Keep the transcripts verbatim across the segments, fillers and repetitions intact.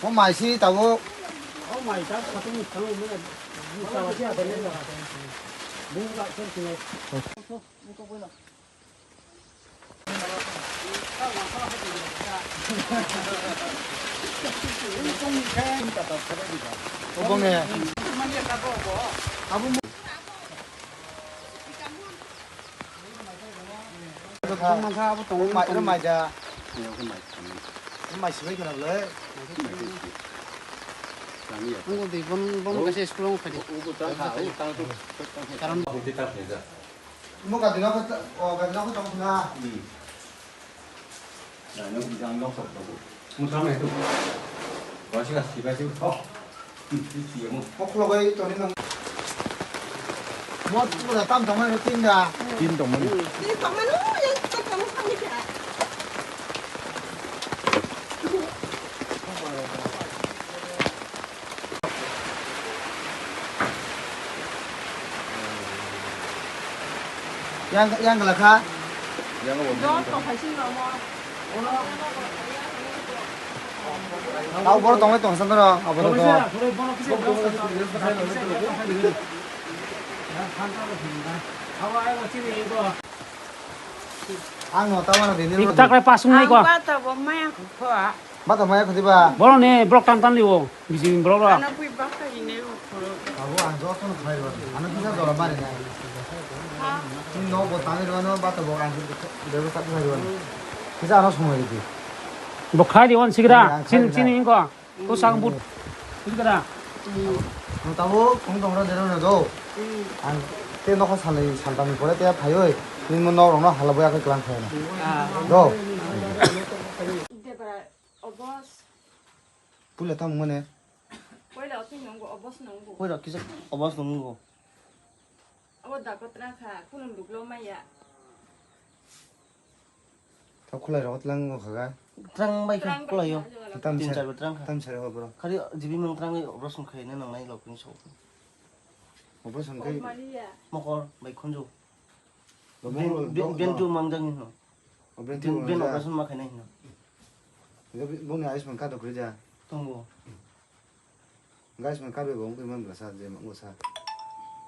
O mai si tabuk. Obong ne. Abo mai, oro mai da. Oro mai sibai khna bwle. Ang bo di bon, bon kaisa school ang phai di. Karon Mo gadi no ko, o gadi no ko tong na. Hmm. Nah, no, jang no ko. Mo sama itu. Wasi lah, tiba sih. Oh. Hmm, itu ya mo. Mo khlo bai to ni nang. Mo tu da tam tong na tin da. Tin tong mo. Tin tong na, ya, tam tong na. Yang, yang gala kha. Yang bo. Tao boro tongwi tongsa doro, abo to. Ang no tamo na dini. Tik tak le pasung nai ko. Ang bata bo maya kho. Bata maya kho diba? Boro ne brok tan tan liwo. Bisi brok ra. Ano pui baka ine ko. Abo ang joto no khlai ba. Ano kisa jora mari nai. Ha. Ni no bo tangwi rwano bata bo ang bebostha khlai rwano. Kisa ano sumai ridi. Bo khlai di on sigra. Ang khlai sin di sin nai. Ingko. Ko sang but. Sigra. No tabo kung tong ra dero no do. Ang te no kha salai saltami pore te phaioi. Ni mo no rok no hala boya khe klang khaina. Ah. Do. Debra obos. Pula tam mane. Koila otin nongo obos nongo. Koila kisa obos nongo. Abo dakotra kha, kunun duklo maya. Tau khulai rok tlang o khaga. Trang bai kha, khulai o. Trang bai kha. Tam sar, tam sar ho bro. Khari jibi mang trang bai operation khaina nangnai lok ni so. Operation khai. Mokor bai khunju. Lo ben, mokol, ben, lo, ben lo. Tu mang jang ni no. O ben tu ben, ben mang jang. Operation ma khaina hino. Lo boni Ayushman card rok rija. Tongo. Guys, man karbe bo wngwi man bwsa je wngsa.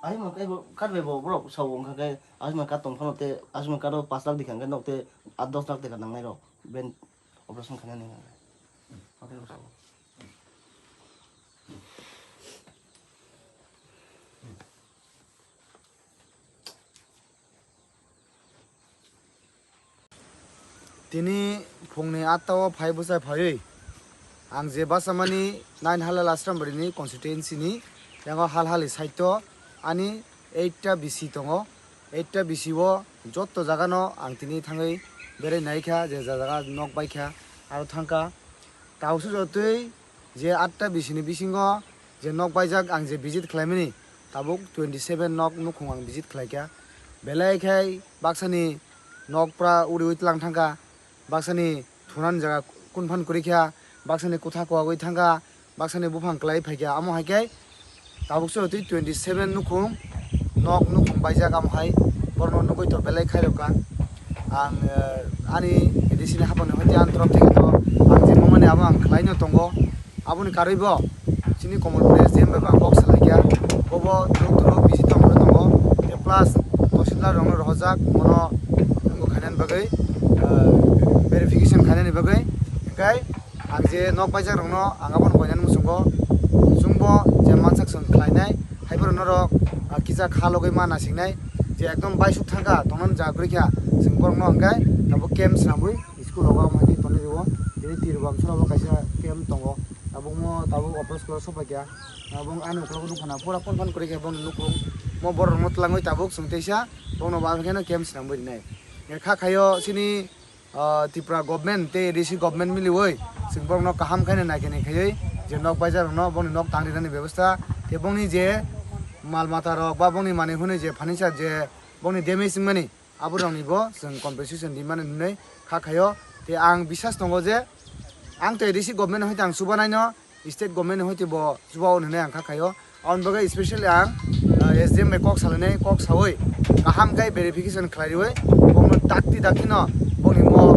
Ai man kai bo karbe bo borok sao wngkha khe asma ka tong phano te asma ka ro pash lakh dikha khe nok te aat dos lakh dikha nangnai rok ben operation khainani hwnkhe. Hathai rok sao. Tini phungni atta o phai bwsai phaiwi ang je bachamani nine Halal Ashram Barini constituency ni yango Halhali side o ani eight ta B C tongo. Eight ta B C o jotto jaga no ang tini thangwi berai naikha, je jaga nok baikha aro thangkha. Tabukso jotoi je atta B C ni bisingo je nok baijak ang je visit khlaimani, tabuk twenty seven nok nukhung ang visit khlaikha. Belai khai baksani nok pura uriui tlang thangkha, baksani thunani jaga kunphan kwrwikha, baksani kutha kuagwi thangkha, baksani buphang kwlai phaikha. Amo hai khe tabukso twi twenty seven nukhung nok nukhung baijak, amo hai borokno nugwi to belai khairokha. Ang, eh, ani A D C ni haphangni hwnkhe ani torop theke to ang je mamani abo ang khlaino tongo. Aboni karwi bo chini Kamalpur S D M bai bo ang kok salaikha. Bobo twrwk twrwk busy tongwi tongo. Tei plus tahsildar rokno rohorjak, bono wngkha khainani bagwi, eh, verification khainani bagwi. Hwnkhe ang je nok baijak rokno ang abono koinani muchungo. Chwngbo je mansak chwng khlainai, haiphano norok, ah, kisa kha logwi ma nasingnai, je ekdom baisuk thangkha, tongnani jaga kwrwikha, chwng borokno hwnkhe tabuk camp swnamwi school rogo amhaini tonwi rwo, tini Tirobam sora bo kaisa camp tongo, tabukmo tabuk office o sopaikha, tabuk ani ukologo nukha na pura phone phone kwrwikha bongni nukhung, mo borok rokno twlangwi tabuk chwng teisa bongno bo aphikhe no camp swnamwi rinai. Kha khaio chini ah, Tripura government tei A D C government miliui chwng borokno kaham khaino naikhe naikhaiwi je nok baijak rokno bongni nok tang rinani bebostha tei bongni je mal mata rok ba bongni manwi hwnwi je furniture je bongni damage wngmani aborokni bo chwng compensation rimani hwnwi kha khaio. Tei ang bisas tongo je ang tei A D C government hai tang chubanaino state government ni hoite bo chuba o hinwi ang kha khaio. Aboni bagwi specially ang, ah, S D M bai kok salainai, kok saui kaham khe verification khlai riui bongno dakti dakti no bongni mo